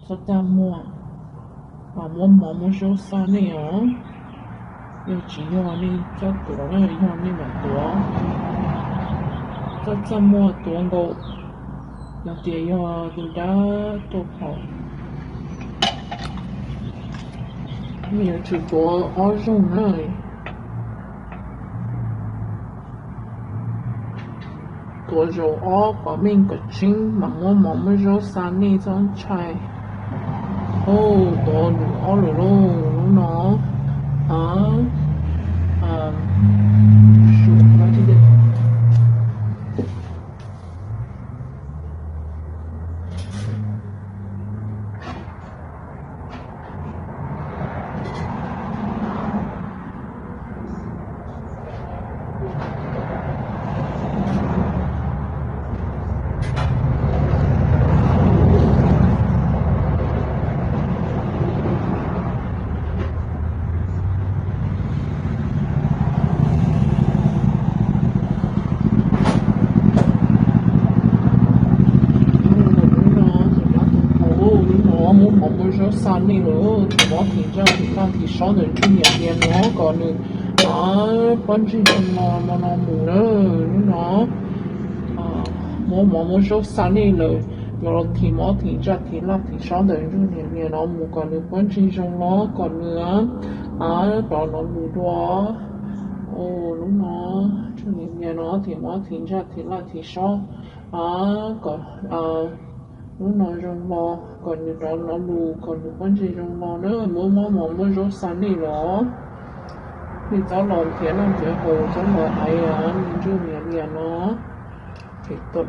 Txhob txaj muag, mas muab mov muab zaub xa nej os. Yog tsis yog nej txhob tuav na, yog nej mam tuav. Txhob txaj muag tuav nkaus, yog tias yog tus dab tuaj phom. Nej yuav tsum tuav ob zaug na. Tuav zaum ob kom meej kom tseeb mas muab mov muab zaub xa nej txhob ntshai. Tuav lwm ob lwm lauj, lub no. Lub no muab mov muab zaub xa nej lawm, thim mov thim ntsaj thim laj thim sob ntawm ntsuj niam hlias no kom nws pob ntseg zoo no no mus na. Lub no muab mov muab zaub xa nej lawm, yuav los thim mov thim ntsaj thim laj thim sob ntawm ntsuj niam hlias no mus kom nws pob ntseg zoo no kom nws rov no lus dua. Lub no ntsuj niam hlias no thim mov thim ntsaj thim laj thim sob kom lub no zoo no kom nws rov no lus kom nws pob ntseg zoo no na. Muab mov muab zaub xa nej los, nej txhob los nrhiav noj nrhiav haus, txhob los hais ntsuj niam hlias no. Ces tuaj